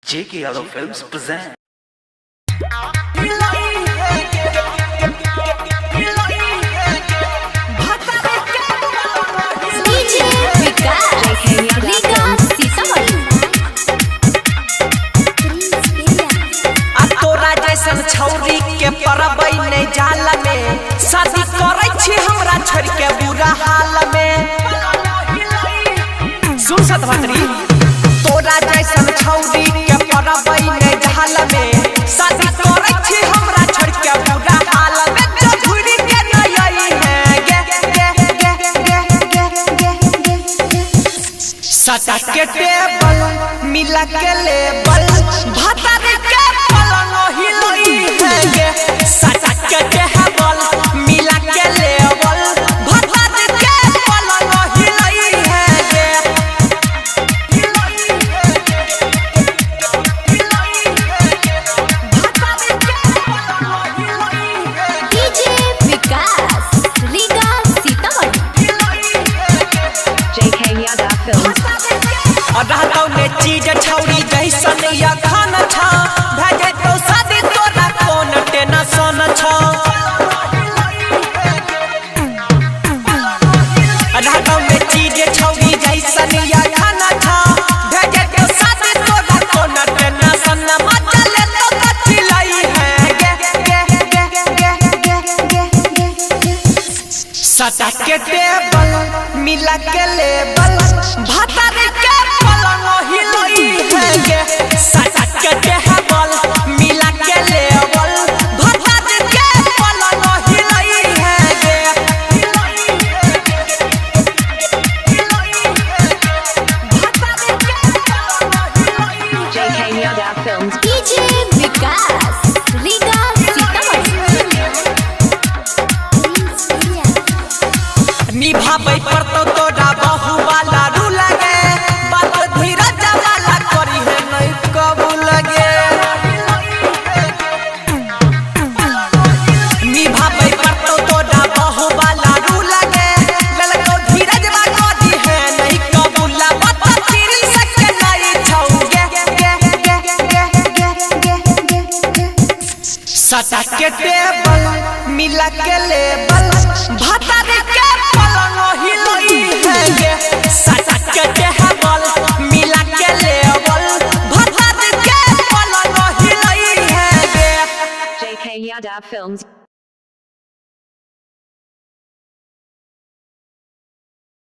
JK Yadav Films present. DJ Vikas Riga Sitamarhi. आ तोरा जैसन छौरी के परबै नै जाल में, शादी करै छी हमरा छोड़ के बुरा हाल में। सुन सतभत्री, तोरा जैसन छौरी के परबै नै जाल में, शादी करै छी हमरा छोड़ के बुरा हाल में। जो घुरी के नै आई है गे गे गे गे गे गे गे। सटा के टेबल मिला के लेबल, भातर के पलंग हिलई है गे। सटा के टेबल मिला के लेबल, भातर के पलंग हिलई है गे। DJ Vikas Riga Sitamarhi. JK Yadav Films. रहतौ ने चीज छौरी जैसन अखन छ, भए जेतौ शादी तोरा कोन टेंशन छ। रहतौ ने चीज छौरी जैसन अखन छ, भए जेतौ शादी तोरा कोन टेंशन। मजा लेतौ त चिल्लाई है गे गे गे गे गे गे गे। सटा के टेबल मिला के लेबल, भातर के पलंग हिलई है गे। सटा के टेबल मिला के लेबल, भातर के पलंग हिलई है गे। JK Yadav Films. DJ Vikas Riga Sitamarhi. निभाबै पड़तौ तोरा बहु वाला रू लगे, बात धीरज वाला करी है नहीं कबू लगे। निभाबै पड़तौ तोरा बहु वाला रू लगे, ललको धीरज वा करी है नहीं कबूला। बात तेरी सके नहीं छौगे गे गे गे गे गे गे। सटा के टेबल मिला के लेबल, भातर के पलंग हिलई है गे। सटा के टेबल मिला के लेबल, भातर के पलंग हिलई है गे। JK Yadav Films.